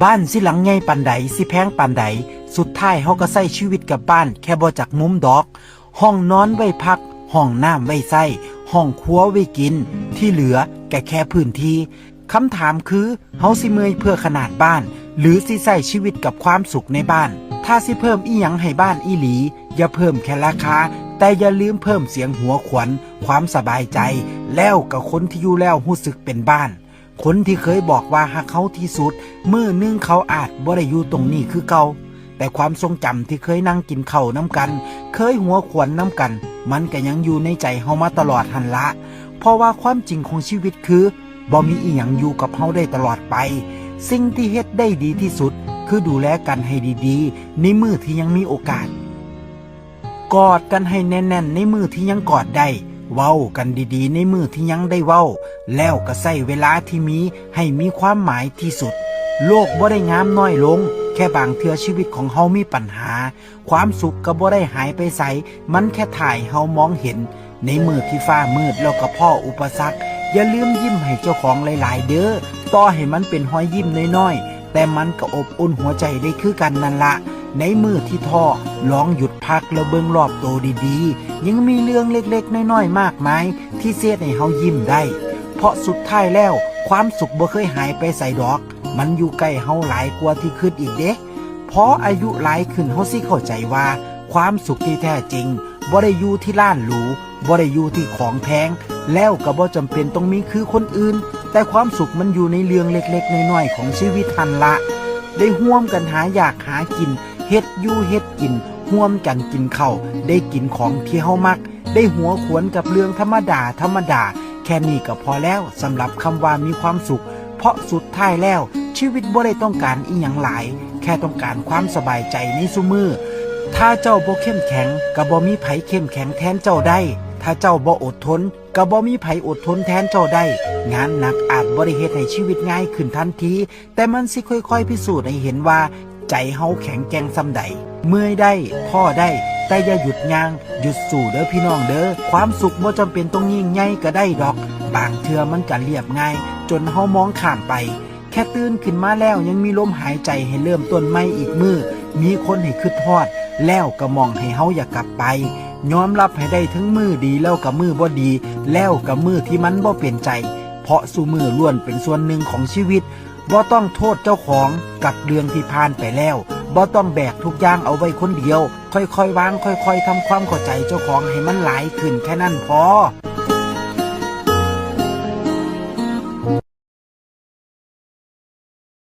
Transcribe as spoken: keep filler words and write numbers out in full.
บ้านสิหลังใหญ่ปานใด สิแพงปานใด สุดท้ายเฮาก็ใช้ชีวิตกับบ้านแค่บ่จักมุมดอก ห้องนอนไว้พัก ห้องน้ำไว้ใช้ ห้องครัวไว้กิน ที่เหลือก็แค่พื้นที่ คำถามคือ เฮาสิเมื่อยเพื่อขนาดบ้าน หรือสิใช้ชีวิตกับความสุขในบ้าน ถ้าสิเพิ่มอิหยังให้บ้านอีหลี อย่าเพิ่มแค่ราคา แต่อย่าลืมเพิ่มเสียงหัวขวัญ ความสบายใจ แล้วก็คนที่อยู่แล้วรู้สึกเป็นบ้าน คนที่เคยบอกว่าฮักเฮาที่สุด มื้อหนึ่งเขาอาจบ่ได้อยู่ตรงนี้คือเก่า แต่ความทรงจำที่เคยนั่งกินข้าวนำกัน เคยหัวขวัญนำกัน มันก็ยังอยู่ในใจเฮามาตลอดหั้นละ เพราะว่าความจริงของชีวิตคือ บ่มีอิหยังอยู่กับเฮาได้ตลอดไป สิ่งที่เฮ็ดได้ดีที่สุด คือดูแลกันให้ดีๆ ในมื้อที่ยังมีโอกาส กอดกันให้แน่นๆ ในมื้อที่ยังกอดได้ เว้ากันดีๆ ในมื้อที่ยังได้เว้า แล้วก็ใช้เวลาที่มีให้มีความหมายที่สุด โลกบ่ได้งามน้อยลง แค่บางเทื่อชีวิตของเฮามีปัญหา ความสุขก็บ่ได้หายไปไส มันแค่ถ่ายเฮามองเห็น ในมื้อที่ฟ้ามืดแล้วก็พ้ออุปสรรค อย่าลืมยิ้มให้เจ้าของหลายๆ เด้อ ต่อให้มันเป็นฮอยยิ้มน้อยๆ แต่มันก็อบอุ่นหัวใจได้คือกันนั่นละ ในมื้อที่ท้อ ลองหยุดพักแล้วเบิ่งรอบโตดีๆ ยังมีเรื่องเล็กๆ น้อยๆ มากมาย ที่สิเฮ็ดให้เฮายิ้มได้ เพราะสุดท้ายแล้ว ความสุขบ่เคยหายไปไสดอก มันอยู่ใกล้เฮาหลายกว่าที่คิดอีกเด้ พออายุหลายขึ้นเฮาสิเข้าใจว่า ความสุขที่แท้จริง บ่ได้อยู่ที่ร้านหรู บ่ได้อยู่ที่ของแพง แล้วก็บ่จำเป็นต้องมีคือคนอื่น แต่ความสุขมันอยู่ในเรื่องเล็กๆ น้อยๆ ของชีวิตหั้นละ ได้ร่วมกันหาอยากหากิน เฮ็ดอยู่เฮ็ดกิน ร่วมกันกินข้าว ได้กินของที่เฮามัก ได้หัวขวนกับเรื่องธรรมดาธรรมดา แค่นี้ก็พอแล้วสำหรับคำว่ามีความสุข เพราะสุดท้ายแล้ว ชีวิตบ่ได้ต้องการอิหยังหลาย แค่ต้องการความสบายใจในซุมื้อ ถ้าเจ้าบ่เข้มแข็ง ก็บ่มีไผเข้มแข็งแทนเจ้าได้ ถ้าเจ้าบ่อดทน ก็บ่มีไผอดทนแทนเจ้าได้ งานหนักอาจบ่ได้เฮ็ดให้ชีวิตง่ายขึ้นทันที แต่มันสิค่อยๆ พิสูจน์ให้เห็นว่า ใจเฮาแข็งแกร่งส่ำใด เมื่อยได้ ท้อได้ แต่อย่าหยุดย่าง หยุดสู้เด้อพี่น้องเด้อ ความสุขบ่จำเป็นต้องยิ่งใหญ่ก็ได้ดอก บางเทื่อมันก็เรียบง่าย จนเฮามองข้ามไป แค่ตื่นขึ้นมาแล้วยังมีลมหายใจให้เริ่มต้นใหม่อีกมื้อ มีคนให้คิดฮอด แล้วก็หม่องให้เฮาอยากกลับไป ยอมรับให้ได้ทั้งมื้อดีแล้วก็มื้อบ่ดี แล้วก็มื้อที่มันบ่เป็นใจ เพราะซุมื้อล้วนเป็นส่วนหนึ่งของชีวิต บ่ต้องโทษเจ้าของกับเรื่องที่ผ่านไปแล้ว บ่ต้องแบกทุกอย่างเอาไว้คนเดียว ค่อยๆ วาง ค่อยๆ ทำความเข้าใจเจ้าของให้มันหลายขึ้น แค่นั้นพอ